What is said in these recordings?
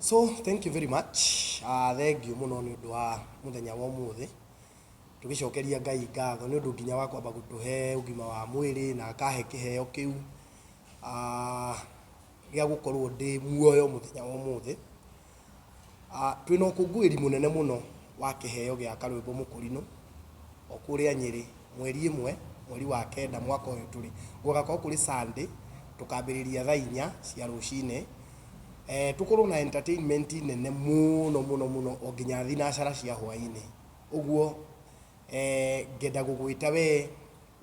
So thank you very much. Thengiũ mũno nĩ ũndũ wa mũthenya wa ũmũthĩ. Tũgĩcokeria Ngai ngatho nĩ ũndũ nginya wa kwamba gũtũhe ũgima wa mwĩrĩ na akahe kĩheo kĩu gĩa gũkorwo ndĩ muoyo mũthenya wa ũmũthĩ. Twĩna ũkũngũĩri mũnene mũno wa kĩheo gĩa Karwĩmbo Mũkũrinũ o kũrĩa Nyĩrĩ mweri ĩmwe mweri wa kenda mwaka ũyũ tũrĩ. Gũgakorwo kũrĩ Sunday, tũkambĩrĩria thaa inya cia rũcinĩ. Tũkorwo na entertainment nene mũno mũno mũno o nginya thinacara cia hwainĩ. Ũguo ngenda gũgwĩta we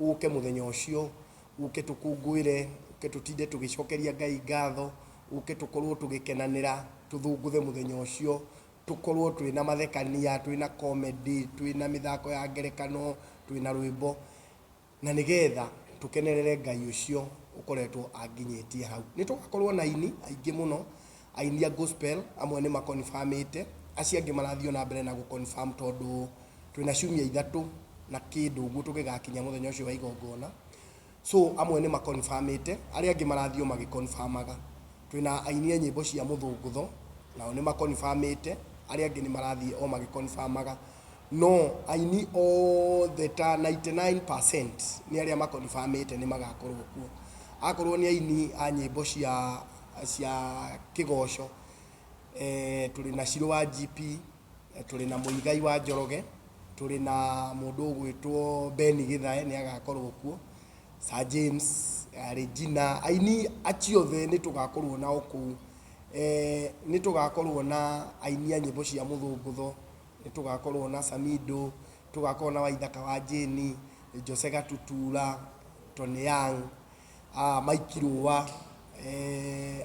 ũke mũthenya ũcio, ũke tũkũngũĩre, ũke tũtinde tũgĩcokeria Ngai ngatho, ũke tũkorwo tũgĩkenanĩra, tũthũngũthe mũthenya ũcio, tũkorwo twĩna mathekania, twĩna comedy, twĩna mĩthako ya ngerekano, twĩna rwĩmbo. Na nĩ getha tũkenerere Ngai ũcio ũkoretwo anginyĩtie hau. Nĩ tũgakorwo na aini aingĩ mũno, aini a gospel, amwe nĩ ma confirm ĩte, acio angĩ marathiĩ o na mbere na gũ confirm tondũ twĩna ciumia ithatũ na kĩndũ ũguo tũgĩgakinya mũthenya ũcio wa igongona. So amwe nĩ ma confirm ĩte, arĩa angĩ marathiĩ o magĩ confirm aga. Twĩna aini a nyĩmbo cia mũthũngũtho, nao nĩ ma confirm ĩte, arĩa angĩ nĩ marathiĩ o magĩ confirm aga. No aini othe ta 99% nĩ arĩa ma confirm ĩte nĩ magakorwo kuo. Akorwo nĩ aini a nyĩmbo cia cia kĩgoco, tũrĩ na Shirũ wa GP, tũrĩ na Mũigai wa Njoroge, tũrĩ na mũndũ ũgwĩtwo Ben Gĩthae nĩ agakorwo kuo, Sir James, Regina, aini acio othe nĩ tũgakorwo nao kũu. Nĩ tũgakorwo na aini a nyĩmbo cia mũthũngũtho, nĩ tũgakorwo na Samido, nĩ tũgakorwo na Waithaka wa Jane, Jose Gatutura, Tony Young, Mike Rũa,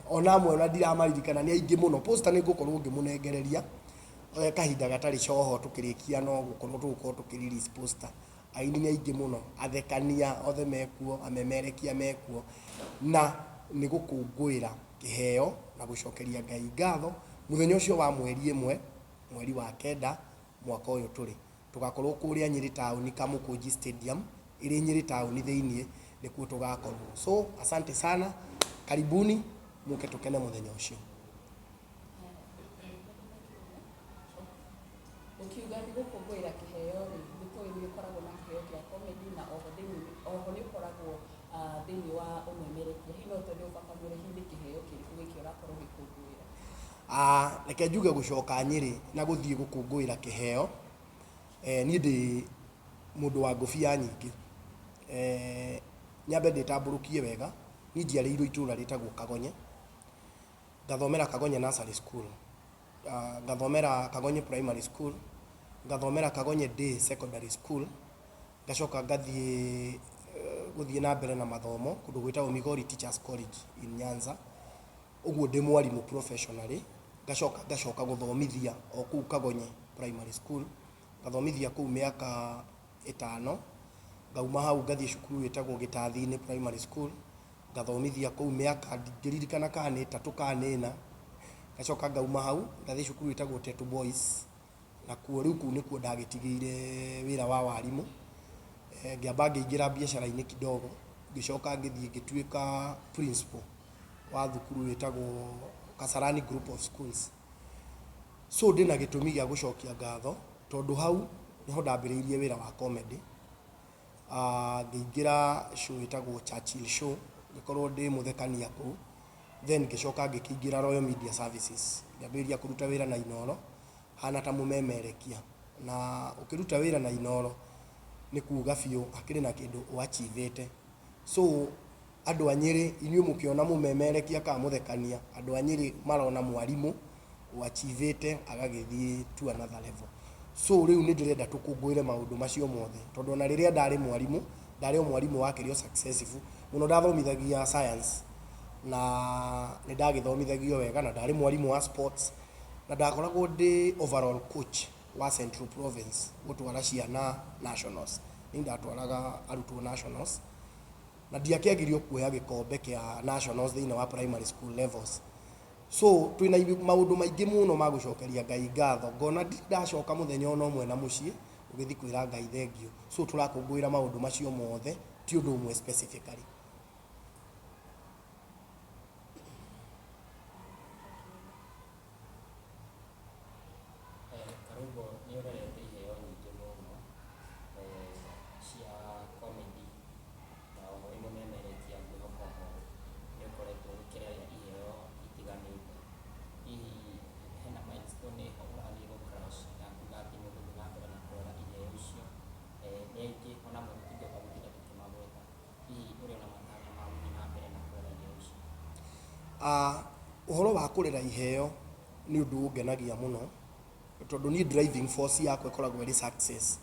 ona amwe ona ndiramaririkana nĩ aingĩ mũno. Poster nĩ ngũkorwo ngĩmũnengereria kahinda gatarĩ coho tũkĩrĩkia no gũkorwo tũgũkorwo tũkĩ release poster. Aini nĩ aingĩ mũno, athekania othe mekuo, amemerekia mekuo, na nĩ gũkũngũĩra kĩheo na gũcokeria Ngai ngatho mũthenya ũcio wa mweri ĩmwe mweri wa kenda mwaka ũyũ tũrĩ. Tũgakorwo kũrĩa Nyĩrĩ taũni Kamũkũnji Stadium, ĩrĩ Nyĩrĩ taũni thĩiniĩ nĩkuo tũgakorwo. So asante sana, karibuni mũke tũkene mũthenya ũcio. Ũkiuga nĩ gũkũngũĩra kĩheo rĩ, nĩ tũĩ nĩ ũkoragwo na kĩheo kĩa comedy na oho thĩinĩ oho nĩ ũkoragwo thĩinĩ wa ũmemerekia. Hihi no twende ũbabanũre hihi nĩ kĩheo kĩrĩkũ gĩkĩ ũrakorwo ũgĩkũngũĩra? Reke njuge gũcoka Nyĩrĩ na gũthiĩ gũkũngũĩra kĩheo, niĩ ndĩ mũndũ wa ngũbia nyingĩ. Nyambe ndĩtambũrũkie wega, niĩ njiarĩirwo itũra rĩtagwo Kagonye, ngathomera Kagonye Nursery School. Ngathomera Kagonye Primary School, ngathomera Kagonye Day Secondary School, ngacoka ngathiĩ gũthiĩ na mbere na mathomo kũndũ gwĩtagwo Migori Teachers College in Nyanza, ũguo ndĩ mwarimũ professionally, ngacoka ngacoka gũthomithia o kũu Kagonye Primary School, ngathomithia kũu mĩaka ĩtano, ngauma hau ngathiĩ cukuru ĩtagwo Gĩtathi-inĩ Primary School, Ngathomithia kũu mĩaka ndingĩririkana kana nĩ ĩtatũ kana nĩ ĩna, ngacoka ngauma hau ngathiĩ cukuru ĩtagwo Tetu Boys, nakuo rĩu kũu nĩkuo ndagĩtigĩire wĩra wa warimũ, ngĩamba ngĩingĩra biacara-inĩ kidogo, ngĩcoka ngĩthiĩ ngĩtuĩka principal wa thukuru ĩtagwo Kasarani Group of Schools. So ndĩna gĩtũmi gĩa gũcokia ngatho, tondũ hau nĩho ndambĩrĩirie wĩra wa comedy. Ngĩingĩra show ĩtagwo Churchill Show, ngĩkorwo ndĩ mũthekania kũu, then ngĩcoka ngĩkĩingĩra Royal Media Services, ngĩambĩrĩria kũruta wĩra na Inooro, hana ta mũmemerekia. Na ũkĩruta wĩra na Inooro, nĩ kuga biũ hakĩrĩ na kĩndũ ũ achieve ĩte. So andũ a Nyĩrĩ, inyuĩ mũkĩona mũmemerekia kana mũthekania, andũ a Nyĩrĩ marona mwarimũ ũ achieve ĩte agagĩthiĩ to another level. So rĩu nĩ ndĩrenda tũkũngũĩre maũndũ macio mothe, tondũ ona rĩrĩa ndarĩ mwarimũ, ndarĩ o mwarimũ wakĩrĩ o successful mũno, ndathomithagia science na nĩ ndagĩthomithagio wega na ndarĩ mwarimũ wa sports na ndakoragwo ndĩ overall coach wa Central Province gũtwara ciana nationals. Niĩ ndatwaraga arutwo nationals na ndiakĩagirio kuoya gĩkombe kĩa nationals thĩinĩ wa primary school levels. So twĩna maũndũ maingĩ mũno ma gũcokeria Ngai ngatho, ngona ndirĩ ndacoka mũthenya ona ũmwe na mũciĩ ũgĩthiĩ kwĩra Ngai thengiũ. So tũrakũngũĩra maũndũ macio mothe, ti ũndũ ũmwe specifically. Ũhoro wa kũrera iheo nĩ ũndũ ũngenagia mũno, tondũ niĩ driving force yakwa ĩkoragwo ĩrĩ success.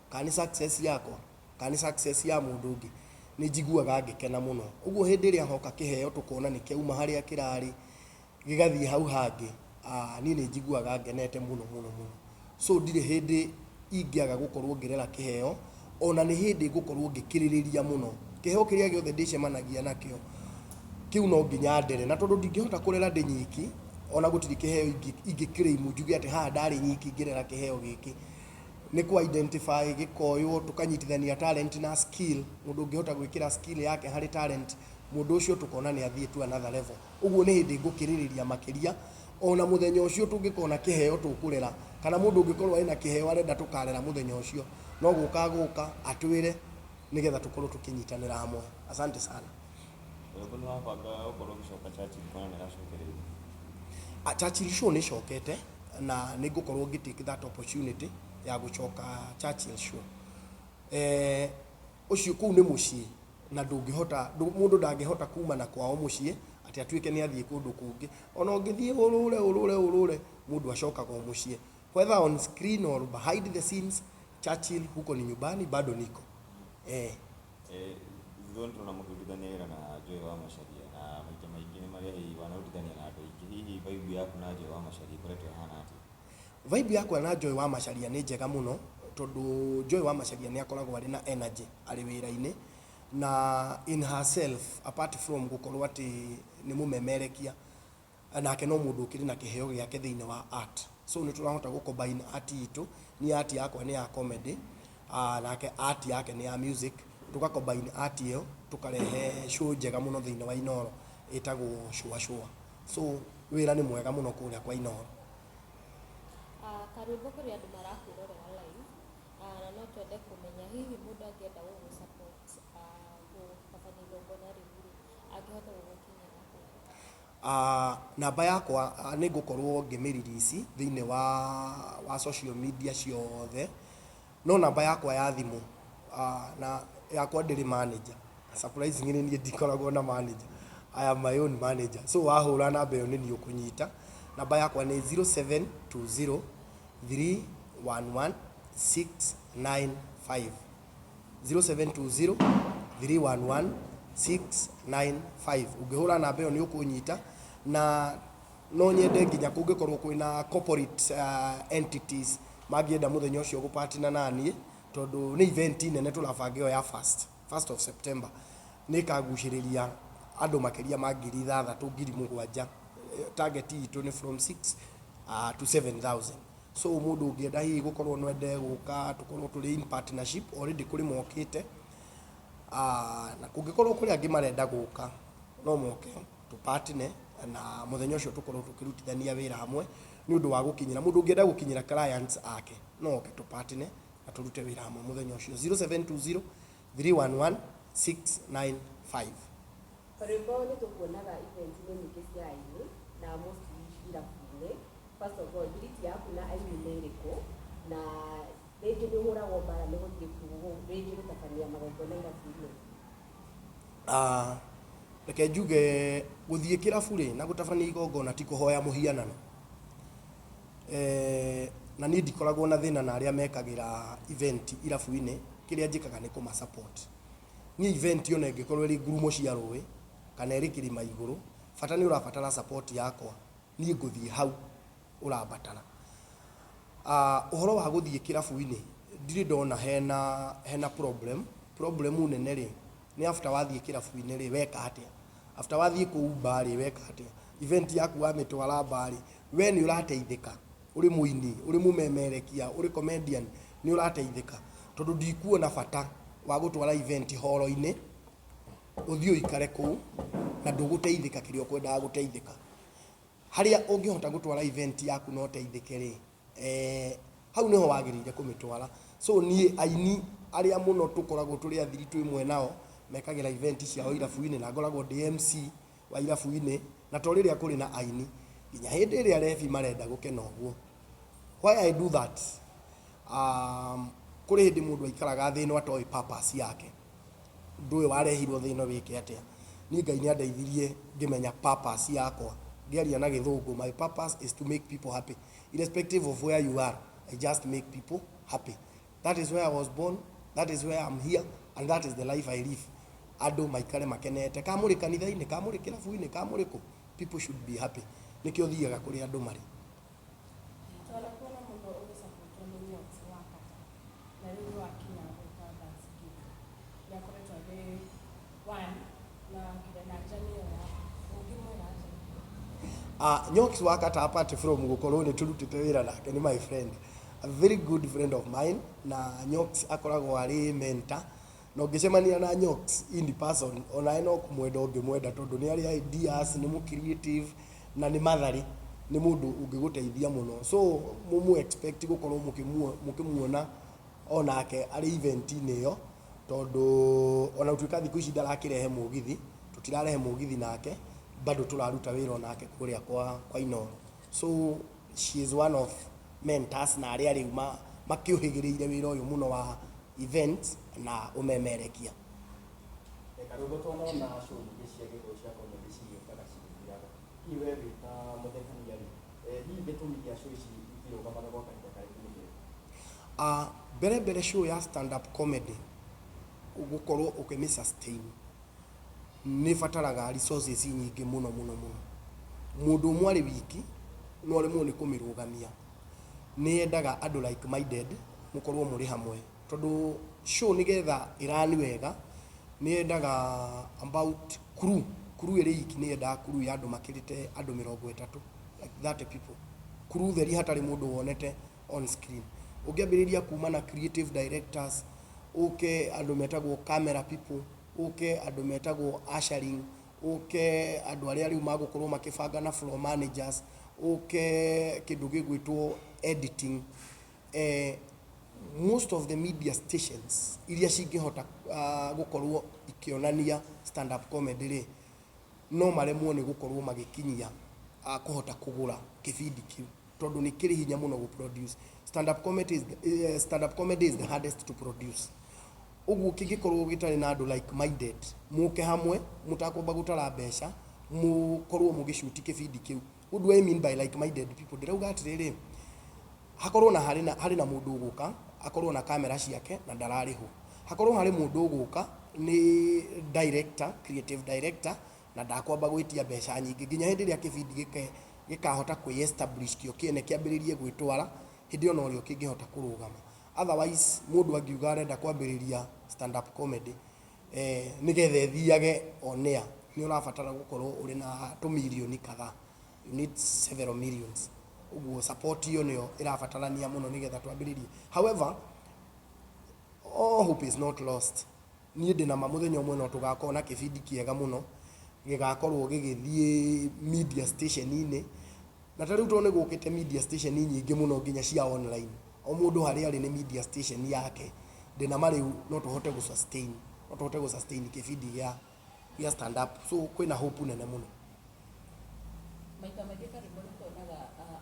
Kana nĩ success yakwa, kana nĩ success ya mũndũ ũngĩ, nĩ njiguaga ngĩkena mũno. Ũguo hĩndĩ ĩrĩa hoka kĩheo tũkona nĩ kĩauma harĩa kĩrarĩ, gĩgathiĩ hau hangĩ, niĩ nĩ njiguaga ngenete mũno mũno mũno. So ndirĩ hĩndĩ ingĩaga gũkorwo ngĩrera kĩheo, ona nĩ hĩndĩ ngũkorwo ngĩkĩrĩrĩria mũno. Kĩheo kĩrĩa gĩothe ndĩcemanagia nakĩo, kĩu no nginya ndere. Na tondũ ndingĩhota kũrera ndĩ nyiki, ona gũtirĩ kĩheo ingĩ claim njuge atĩ haha ndarĩ nyiki ngĩrera kĩheo gĩkĩ. Nĩ kũ identify gĩkoywo, tũkanyitithania talent na skill, mũndũ ũngĩhota gwĩkĩra skill yake harĩ talent, mũndũ ũcio tũkona nĩ athiĩ to another level. Ũguo nĩ hĩndĩ ngũkĩrĩrĩria makĩria, ona mũthenya ũcio tũngĩkona kĩheo tũkũrera, kana mũndũ ũngĩkorwo ena kĩheo arenda tũkarera mũthenya ũcio, no gũka agũka atwĩre nĩgetha tũkorwo tũkĩnyitanĩra hamwe. Asante sana. Rwĩmbo nĩ ũrabanga gũkorwo ũgĩcoka Churchill kuona nĩ ĩracokereirio? Churchill Show nĩ ĩcokete na nĩ ngũkorwo ngĩ take that opportunity ya gũcoka Churchill Show. Ũcio kũu nĩ mũciĩ na ndũngĩhota, mũndũ ndangĩhota kuma na kwao mũciĩ atĩ atuĩke nĩ athiĩ kũndũ kũngĩ. Ona ũngĩthiĩ ũrũre ũrũre ũrũre, mũndũ acokaga o mũciĩ. Whether on screen or behind the scenes, Churchill huko ni nyumbani bado niko. Thutha nĩ tũrona mũkĩrutithania wĩra na Joy wa Macharia na maita maingĩ nĩ marĩa hihi wanarutithania na andũ aingĩ. Hihi vibe yaku na Joy wa Macharia ĩkoretwo ĩhana atĩa? Vibe yakwa na Joy wa Macharia nĩ njega mũno, tondũ Joy wa Macharia nĩ akoragwo arĩ na energy arĩ wĩra-inĩ, na in herself apart from gũkorwo atĩ nĩ mũmemerekia, nake no mũndũ ũkĩrĩ na kĩheo gĩake thĩinĩ wa art. So nĩ tũrahota gũ combine art itũ, niĩ art yakwa nĩ ya comedy, nake art yake nĩ ya music, tũga combine art ĩyo, tũkarehe show njega mũno thĩinĩ wa Inooro ĩtagwo Shua Shua. So wĩra nĩ mwega mũno kũrĩa kwa Inooro. Karwĩmbo kũrĩ andũ marakwĩrorera live, na no twende kũmenya hihi mũndũ angĩenda gũgũ support gũtabania igongona rĩu rĩ, angĩhota gũgũkinyĩra atĩa? Namba yakwa nĩ ngũkorwo ngĩmĩ release thĩinĩ wa social media ciothe, no namba yakwa ya thimũ, na yakwa ndĩrĩ manager. Surprisingly niĩ ndikoragwo na manager. I am my own manager. So wahũra namba ĩyo nĩ niĩ ũkũnyita. Namba yakwa nĩ 0720 311 695. 0720 311 695. Ũngĩhũra namba ĩyo nĩ ũkũnyita, na no nyende nginya kũngĩkorwo kwĩna corporate entities mangĩenda mũthenya ũcio gũpartner na niĩ, tondũ nĩ event nene tũrabanga ĩyo ya first of September. Nĩ ĩkagucĩrĩria andũ makĩria ma 6,000, 7,000. Target itũ nĩ from 6 to 7,000. So mũndũ ũngĩenda hihi gũkorwo no ende gũka tũkorwo tũrĩ in partnership, already kũrĩ mokĩte, na kũngĩkorwo kũrĩ angĩ marenda gũka, no moke tũ partner na mũthenya ũcio tũkorwo tũkĩrutithania wĩra hamwe nĩ ũndũ wa gũkinyĩra mũndũ ũngĩenda gũkinyĩra clients ake, no oke tũ partner na tũrute wĩra hamwe mũthenya ũcio. 0720 311 695. Karwĩmbo nĩ tũkuonaga event-inĩ nyingĩ cia aini na mostly irabu-inĩ. First of all, thiriti yaku na aini nĩ ĩrĩkũ? Na rĩngĩ nĩ ũhũragwo mbara nĩ gũthiĩ rĩngĩ gũtabania magongona irabu-inĩ? Reke njuge gũthiĩ kĩrabu rĩ na gũtabania igongona ti kũhoya mũhianano. Na niĩ ndikoragwo na thĩna na arĩa mekagĩra event irabu-inĩ, kĩrĩa njĩkaga nĩ kũma support. Niĩ event ona ĩngĩkorwo ĩrĩ ngurumo cia rũĩ kana ĩrĩ kĩrĩma igũrũ, bata nĩ ũrabatara support yakwa, niĩ ngũthiĩ hau ũrabatara. Ũhoro wa gũthiĩ kĩrabu-inĩ ndirĩ ndona hena problem. Problem nene rĩ nĩ after wathiĩ kĩrabu-inĩ rĩ weka atĩa? After wathiĩ kũu bar rĩ weka atĩa? Event yaku wamĩtwara bar rĩ, we nĩ ũrateithĩka ũrĩ mũini, ũrĩ mũmemerekia, ũrĩ comedian nĩ ũrateithĩka? Tondũ ndikuona bata wa gũtwara event horo-inĩ, ũthiĩ ũikare kũu na ndũgũteithĩka kĩrĩa ũkwendaga gũteithĩka. Harĩa ũngĩhota gũtwara event yaku na ũteithĩke rĩ, hau nĩho wagĩrĩire kũmĩtwara. So niĩ aini arĩa mũno tũkoragwo tũrĩ athiritũ ĩmwe nao mekagĩra event ciao irabu-inĩ, na ngoragwo ndĩ MC wa irabu-inĩ, na to rĩrĩa kũrĩ na aini, nginya hĩndĩ ĩrĩa rebi marenda gũkena ũguo. Why I do that? Kũrĩ hĩndĩ mũndũ aikaraga thĩ ĩno atoĩ purpose yake. Ũndũ ũyũ warehirwo thĩ ĩno wĩke atĩa? Niĩ Ngai nĩ andeithirie ngĩmenya purpose yakwa. Ngĩaria na Gĩthũngũ, my purpose is to make people happy. Irrespective of where you are, I just make people happy. That is where I was born, that is where I'm here, and that is the life I live. Andũ maikare makenete. Ka mũrĩ kanitha-inĩ, ka mũrĩ kĩrabu-inĩ, ka mũrĩ kũ, people should be happy. Nĩkĩo thiaga kũrĩa andũ marĩ. Twanakuona mũno ũgĩcapotwo nĩ Nyox wa Kata na rĩu nĩ wakinya gwĩka Thanksgiving. Nĩ akoretwo arĩ one na nginya na nja nĩyo yaku. Ũngĩmwĩra atĩa? Nyox wa Kata, apart from gũkorwo nĩ tũrutĩte wĩra nake, nĩ my friend, a very good friend of mine. Na Nyox akoragwo arĩ mentor, na ũngĩcemania na Nyox in person, onawe no kũmwenda ũngĩmwenda, tondũ nĩ arĩ ideas, nĩ mũ creative na nĩ matharĩ, nĩ mũndũ ũngĩgũteithia mũno. So mũmũ expect gũkorwo mũkĩmuona onake arĩ event-inĩ ĩyo, tondũ ona gũtuĩka thikũ ici ndarakĩrehe mũgithi, tũtirarehe mũgithi nake, bado tũraruta wĩra onake kũrĩa kwa Inooro. So she is one of mentors na arĩa rĩu makĩũhĩgĩrĩire wĩra ũyũ mũno wa events na ũmemerekia. Karũgũ, twanona show nyingĩ cia Gĩkũyũ cia comedy cigĩũkaga cigĩthiraga. Hihi we wĩ ta mũthekania rĩ, hihi gĩtũmi kĩa show ici itirũgamaga gwa kahinda karaihu nĩ kĩrĩkũ? Mbere mbere, show ya stand up comedy gũkorwo ũkĩmĩ sustain nĩ bataraga resources nyingĩ mũno mũno mũno. Mũndũ ũmwe arĩ wiki no aremwo nĩ kũmĩrũgamia. Nĩ yendaga andũ like minded mũkorwo mũrĩ hamwe, tondũ show nĩgetha ĩrani wega nĩ yendaga about crew. Crew ĩrĩ iki nĩ yendaga crew ya andũ makĩrĩte andũ 30, like 30 people, crew theri hatarĩ mũndũ wonete on screen. Ũngĩambĩrĩria kuma na creative directors, ũke andũ metagwo camera people, ũke andũ metagwo ushering, ũke andũ arĩa rĩu magũkorwo makĩbanga na floor managers, ũke kĩndũ gĩgwĩtwo editing. Most of the media stations iria cingĩhota gũkorwo ikĩonania stand up comedy rĩ, no maremwo nĩ gũkorwo magĩkinyia kũhota kũgũra kĩbindi kĩu, tondũ nĩ kĩrĩ hinya mũno gũ produce. Stand up comedy is the hardest to produce. Ũguo kĩngĩkorwo gĩtarĩ na andũ like minded mũke hamwe, mũtakwamba gũtara mbeca, mũkorwo mũgĩcuti kĩbindi kĩu. What do I mean by like minded people? Ndĩrauga atĩrĩrĩ, hakorwo na harĩ na mũndũ ũgũka akorwo na kamera ciake na ndararĩhwo, hakorwo harĩ mũndũ ũgũka nĩ director, creative director, na ndakwamba gwĩtia mbeca nyingĩ nginya hĩndĩ ĩrĩa kĩbindi gĩkahota kwĩ establish kĩo kĩene, kĩambĩrĩrie gwĩtwara. Hĩndĩ ĩyo norĩo kĩngĩhota kũrũgama. Otherwise, mũndũ angiuga arenda kwambĩrĩria stand up comedy nĩgetha ĩthiage on air, nĩ ũrabatara gũkorwo ũrĩ na tũmirioni kadhaa. You need several millions. Ũguo support ĩyo nĩyo ĩrabatarania mũno nĩgetha twambĩrĩrie. However, all hope is not lost. Niĩ ndĩ na ma mũthenya ũmwe no tũgakorwo na kĩbindi kĩega mũno gĩgakorwo gĩgĩthiĩ media station-inĩ. Na ta rĩu tondũ nĩ gũkĩte media station nyingĩ mũno, nginya cia online, o mũndũ harĩa arĩ nĩ media station yake, ndĩ na ma rĩu no tũhote gũ sustain, no tũhote gũ sustain kĩbindi gĩa stand up. So kwĩna hope nene mũno. Maita maingĩ, Karĩmbo, nĩ tuonaga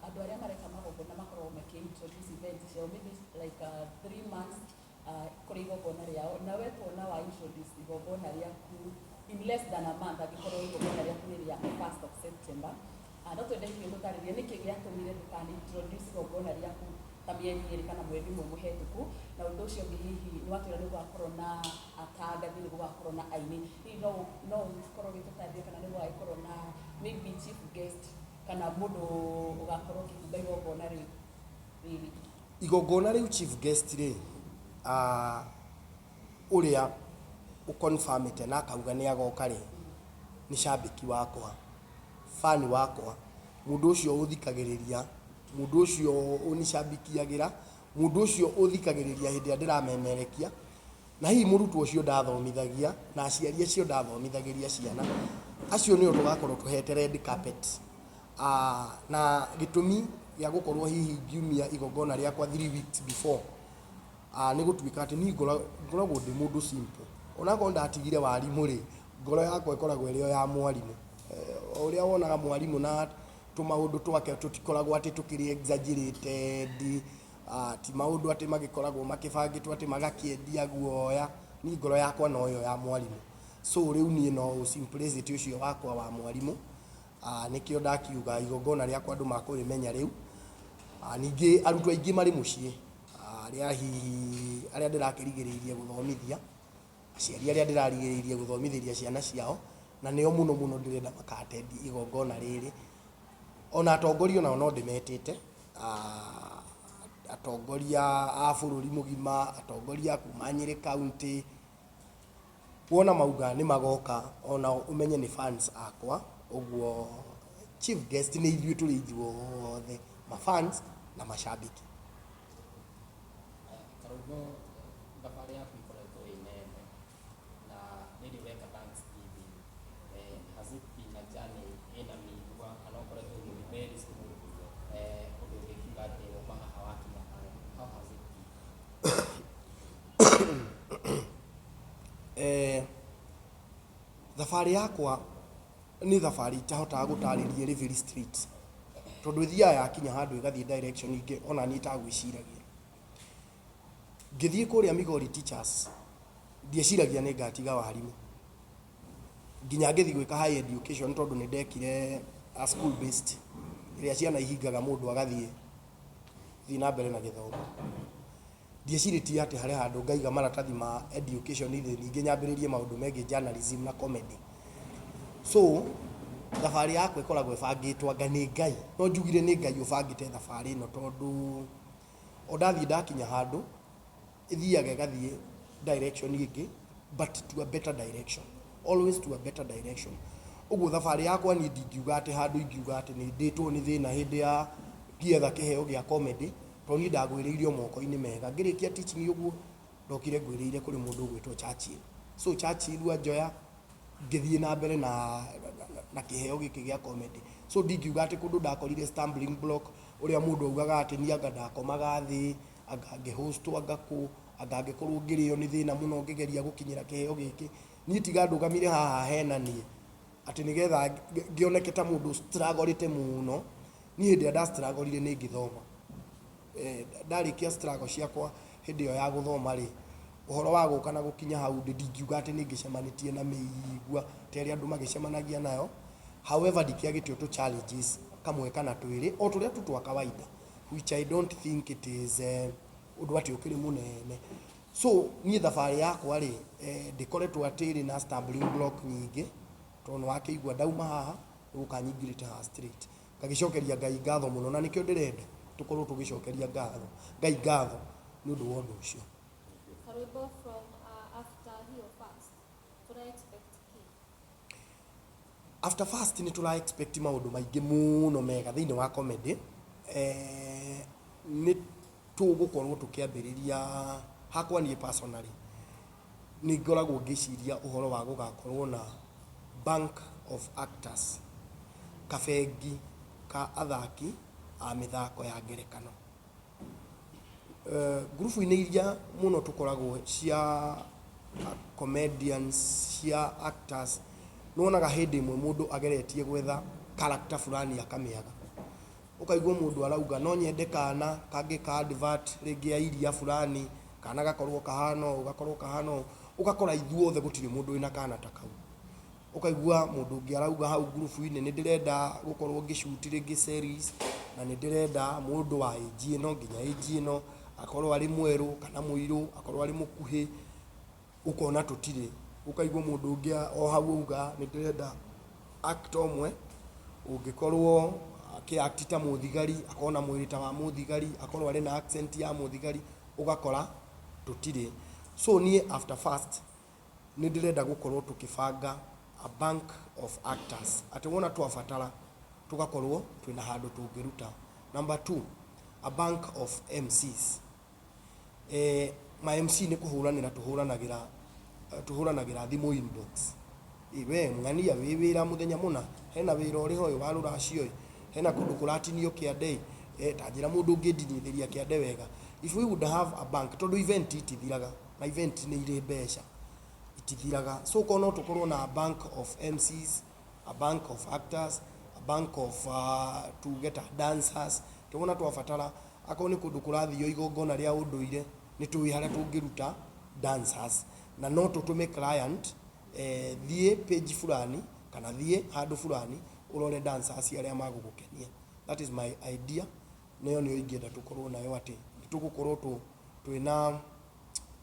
andũ arĩa mareka magongona makoragwo makĩ introduce event ciao maybe like 3 months kũrĩ igongona rĩao. Na we tuona wa introduce igongona rĩaku in less than a month, angĩkorwo igongona rĩaku nĩ rĩa 1st of September. No twende hihi ũtũtarĩrie nĩkĩ gĩatũmire ndũkana introduce igongona rĩaku ta mĩeri 2 kana mweri ũmwe mũhetũku. Na ũndũ ũcio ũngĩ, hihi nĩ watwĩra nĩ gũgakorwo na atangathi, nĩ gũgakorwo na aini, hihi no ũkorwo ũgĩtũtarĩria kana nĩ gũgagĩkorwo na maybe chief guest kana mũndũ ũgakorwo ũkĩhumba igongona rĩu rĩrĩ? Igongona rĩu, chief guest rĩ, ũrĩa ũconfirmĩte na akauga nĩ agoka rĩ, nĩ cambĩki wakwa, fan wakwa, mũndũ ũcio ũthikagĩrĩria, mũndũ ũcio ũnicambikiagĩra, mũndũ ũcio ũthikagĩrĩria hĩndĩ ĩrĩa ndĩramemerekia, na hihi mũrutwo ũcio ndathomithagia na aciari acio ndathomithagĩria ciana, acio nĩo tũgakorwo tũhete red carpet. Na gĩtũmi gĩa gũkorwo hihi ngiumia igongona rĩakwa 3 weeks before nĩ gũtuĩka atĩ niĩ ngoragwo ndĩ mũndũ simple. Onakorwo ndatigire warimũ rĩ, ngoro yakwa ĩkoragwo ĩrĩ o ya mwarimũ. O ũrĩa wonaga mwarimũ na tũmaũndũ twake tũtikoragwo atĩ tũkĩrĩ exaggerated, ti maũndũ atĩ magĩkoragwo makĩbangĩtwo atĩ magakĩendia guoya. Niĩ ngoro yakwa no ĩyo ya mwarimũ. So rĩu niĩ no simplicity ũcio wakwa wa mwarimũ, nĩkĩo ndakiuga igongona rĩakwa andũ makũrĩmenya rĩu. Ningĩ arutwo aingĩ marĩ mũciĩ, arĩa hihi arĩa ndĩrakĩrigĩrĩirie gũthomithia, aciari arĩa ndĩrarigĩrĩirie gũthomithĩria ciana ciao, na nĩo mũno mũno ndĩrenda maka attend igongona rĩrĩ. Ona atongoria onao no ndĩmetĩte, atongoria a bũrũri mũgima, atongoria a kuma Nyĩrĩ county, wona mauga nĩ magoka onao ũmenye nĩ fans akwa, ũguo chief guest nĩ ithuĩ tũrĩ ithuothe, ma fans na macambĩki. Karũngo, thabarĩ yaku ĩkoretwo ĩ nene na rĩrĩ ũreka Thanksgiving, has it been a journey ĩna mĩigua kana ũkoretwo ũgĩthiĩ very smooth, ũndũ ũngĩkiuga atĩ wauma haha wakinya harĩa? How has it been? Thabarĩ yakwa nĩ thabarĩ itahotaga gũtarĩria ĩrĩ very straight, tondũ ĩthiaga yakinya handũ ĩgathiĩ direction ingĩ ona niĩ itagwĩciragia. Ngĩthiĩ kũrĩa Migori Teachers, ndieciragia nĩ ngatiga warimũ. Nginya ngĩthiĩ gwĩka higher education tondũ nĩ ndekire a school based, ĩrĩa ciana ihingaga mũndũ agathiĩ thiĩ na mbere na gĩthomo. Ndiecirĩtie atĩ harĩ handũ ngaiga maratathi ma education thĩ ningĩ nyambĩrĩrie maũndũ megiĩ journalism na comedy. So, thabarĩ yakwa ĩkoragwo ĩbangĩtwo anga nĩ Ngai. No njugire nĩ Ngai ũbangĩte thabarĩ ĩno tondũ o ndathiĩ ndakinya handũ, ĩthiaga ĩgathiĩ direction ĩngĩ, but to a better direction. Always to a better direction. Ũguo thabarĩ yakwa niĩ ndingiuga atĩ handũ ingiuga atĩ nĩ ndĩtwo nĩ thĩna hĩndĩ ya ngĩetha kĩheo gĩa comedy, tondũ niĩ ndagwĩrĩire o moko-inĩ mega. Ngĩrĩkia teaching ũguo, ndokire ngwĩrĩire kũrĩ mũndũ ũgwĩtwo Churchill. So Churchill anjoya, ngĩthiĩ na mbere na kĩheo gĩkĩ gĩa comedy. So ndingiuga atĩ kũndũ ndakorire stumbling block, ũrĩa mũndũ augaga atĩ niĩ anga ndakomaga thĩ, anga ngĩhostwo anga kũ, anga ngĩkorwo ngĩrĩo nĩ thĩna mũno ngĩgeria gũkinyĩra kĩheo gĩkĩ. Niĩ tiga ndũgamire haha hena niĩ, atĩ nĩgetha ngĩoneke ta mũndũ struggle mũno, niĩ hĩndĩ ĩrĩa nda struggle nĩ ngĩthoma. Ndarĩkia struggle ciakwa hĩndĩ ĩyo ya gũthoma rĩ, ũhoro wa gũka na gũkinya hau ndĩ ndingiuga atĩ nĩ ngĩcemanĩtie na mĩigua ta ĩrĩa andũ magĩcemanagia nayo. However, ndikĩagĩte o tũ challenges kamwe kana twĩrĩ, o tũrĩa tu twa kawaida, which I don't think it is ũndũ atĩ ũkĩrĩ mũnene. So, niĩ thabarĩ yakwa rĩ, ndĩkoretwo atĩ ĩrĩ na stumbling block nyingĩ, tondũ nĩ wakĩigua ndauma haha, nĩ gũka nyingĩrĩte haha straight. Ngagĩcokeria Ngai ngatho mũno, na nĩkĩo ndĩrenda tũkorwo tũgĩcokeria ngatho, Ngai ngatho nĩ ũndũ wa ũndũ ũcio. Karwĩmbo from after hiyo fast, tũra expect kĩ? After fast nĩ tũra expect maũndũ maingĩ mũno mega thĩinĩ wa comedy. Nĩ tũgũkorwo tũkĩambĩrĩria, hakwa niĩ personally, nĩ ngoragwo ngĩciria ũhoro wa gũgakorwo na bank of actors, kabengi ka athaki a mĩthako ya ngerekano. Ngurubu-inĩ iria mũno tũkoragwo cia comedians, cia actors, nĩ wonaga hĩndĩ ĩmwe mũndũ ageretie gwetha character fulani akamĩaga. Ũkaigua mũndũ arauga no nyende kana kangĩ ka advert rĩngĩ ya iria fulani, kana gakorwo kahana ũũ, gakorwo kahana ũũ. Ũgakora ithuothe gũtirĩ mũndũ wĩna kana ta kau. Ũkaigua mũndũ ũngĩ arauga hau ngurubu-inĩ nĩ ndĩrenda gũkorwo ngĩ shoot rĩngĩ series, na nĩ ndĩrenda mũndũ wa age ĩno nginya age ĩno, akorwo arĩ mwerũ kana mũirũ, akorwo arĩ mũkuhĩ, ũkona tũtirĩ. Ũkaigua mũndũ ũngĩ o hau auga nĩ ndĩrenda actor ũmwe ũngĩkorwo akĩ act ta mũthigari, akorwo na mwĩrĩ ta wa mũthigari, akorwo arĩ na accent ya mũthigari, ũgakora tũtirĩ. So niĩ after fast nĩ ndĩrenda gũkorwo tũkĩbanga a bank of actors, atĩ wona twabatara tũgakorwo twĩna handũ tũngĩruta. Number two, a bank of MCs. Ma MC nĩ kũhũranĩra tũhũranagĩra, tũhũranagĩra thimũ inbox. Ĩ we ng'ania wĩ wĩra mũthenya mũna, hena wĩra ũrĩ ho ĩ wa rũracio ĩ, hena kũndũ kũratinio kĩande ĩ, ta njĩra mũndũ ũngĩndinithĩria kĩande wega. If we would have a bank, tondũ event itithiraga, na event nĩ irĩ mbeca, itithiraga. So korwo no tũkorwo na a bank of MCs, a bank of actors, a bank of tuge ta dancers, tũwona twabatara, akorwo nĩ kũndũ kũrathio igongona rĩa ũndũire, nĩ tũĩ harĩa tũngĩruta dancers. Na no tũtũme client Thiĩ page fulani kana thiĩ handũ fulani ũrore dancers arĩa magũgũkenia. That is my idea, nayo nĩyo ingĩenda tũkorwo nayo atĩ nĩ tũgũkorwo twĩna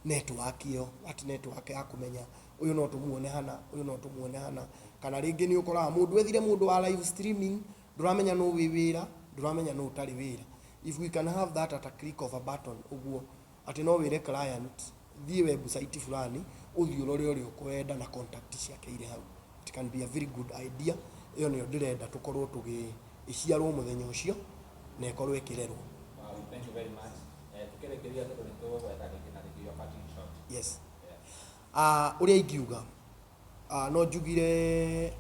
network ĩyo, that network ya kũmenya ũyũ no tũmuone hana, ũyũ no tũmuone hana. Kana rĩngĩ nĩ ũkoraga mũndũ ethire mũndũ wa live streaming, ndũramenya nũ wĩ wĩra, ndũramenya nũ ũtarĩ wĩra. If we can have that at a click of a button ũguo, atĩ no wĩre client thiĩ website fulani ũthiĩ ũrore ũrĩa ũkwenda na contact ciake irĩ hau. It can be a very good idea. Ĩyo nĩyo ndĩrenda tũkorwo tũgĩ ĩciarwo mũthenya ũcio na ĩkorwo ĩkĩrerwo. Wow, thank you very much. Tukĩrĩkĩria tondũ nĩ tũgũgwetha rĩngĩ na rĩngĩ, your parting shot. Yes. Ũrĩa ingiuga, no njugire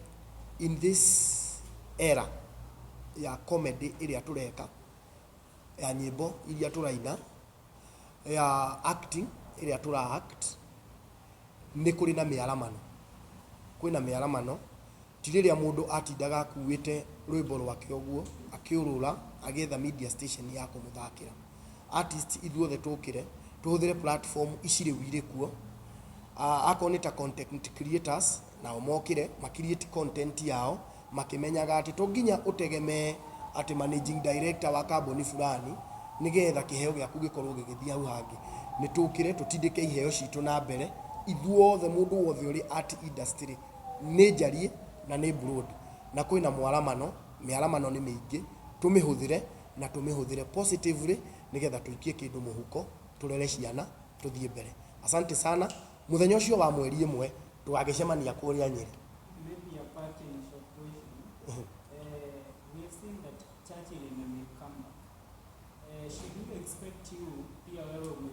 in this era ya comedy ĩrĩa tũreka, ya nyĩmbo iria tũraina, ya acting ĩrĩa tũra act, nĩ kũrĩ na mĩaramano. Kwĩna mĩaramano, ti rĩrĩa mũndũ atindaga akuĩte rwĩmbo rwake ũguo, akĩũrũra, agĩetha media station ya kũmũthakĩra. Artist ithuothe tũkĩre, tũhũthĩre platform ici rĩu irĩ kuo. Akorwo nĩ ta content creators, nao mokĩre, ma create content yao, makĩmenyaga atĩ to nginya ũtegemee atĩ managing director wa kambuni fulani nĩgetha kĩheo gĩaku gĩkorwo gĩgĩthiĩ hau hangĩ. Nĩ tũkĩre tũtindĩke iheo citũ na mbere ithuothe, mũndũ wothe ũrĩ art industry, nĩ njarie na nĩ broad, na kwĩna mwaramano, mĩaramano nĩ mĩingĩ, tũmĩhũthĩre na tũmĩhũthĩre positively nĩgetha tũikie kĩndũ mũhuko, tũrere ciana, tũthiĩ mbere. Asante sana. Mũthenya ũcio wa mweri 1 tũgagĩcemania kũrĩa Nyĩrĩ. Maybe a parting short question. We have seen that Churchill ime comeback. Should we expect you pia wewe ume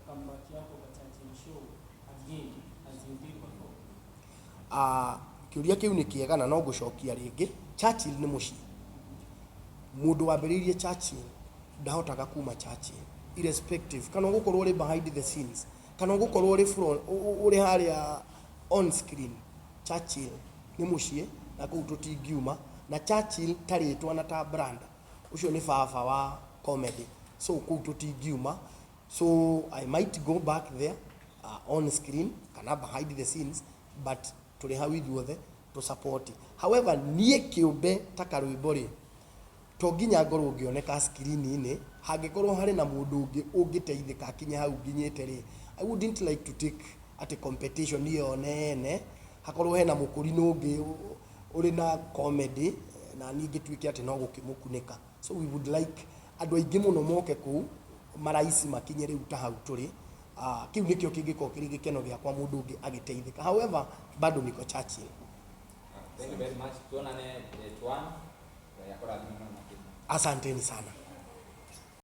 comeback yako kwa Churchill show again as you did before? Kĩũria kĩu nĩ kĩega na no ngũcokia rĩngĩ. Churchill nĩ mũciĩ. Mũndũ wambĩrĩirie Churchill ndahotaga kuma Churchill irrespective kana ũgũkorwo ũrĩ behind the scenes kana ũgũkorwo ũrĩ front, ũrĩ harĩa on screen. Churchill nĩ mũciĩ na kũu tũtingiuma, na Churchill ta rĩtwa na ta brand, ũcio nĩ baba wa comedy, so kũu tũtingiuma. So I might go back there on screen kana behind the scenes, but tũrĩ hau ithuothe tũ support. However, niĩ kĩũmbe ta karwĩmbo rĩ, to nginya ngorwo ngĩoneka screen-inĩ. Hangĩkorwo harĩ na mũndũ ũngĩ ũngĩteithĩka akinye hau nginyĩte rĩ, I wouldn't like to take atĩ competition ĩyo nene, hakorwo hena mũkũrinũ ũngĩ ũrĩ na comedy na niĩ ngĩtuĩke atĩ no gũkĩmũkunĩka. So we would like andũ aingĩ mũno moke kũu maraici makinye rĩu ta hau tũrĩ. Kĩu nĩkĩo kĩngĩkorwo kĩrĩ gĩkeno gĩakwa mũndũ ũngĩ agĩteithĩka. However, bado niko Churchill. Thank you very much. Tuonane date 1. Ngai akũrathime mũno makĩria. Asanteni sana.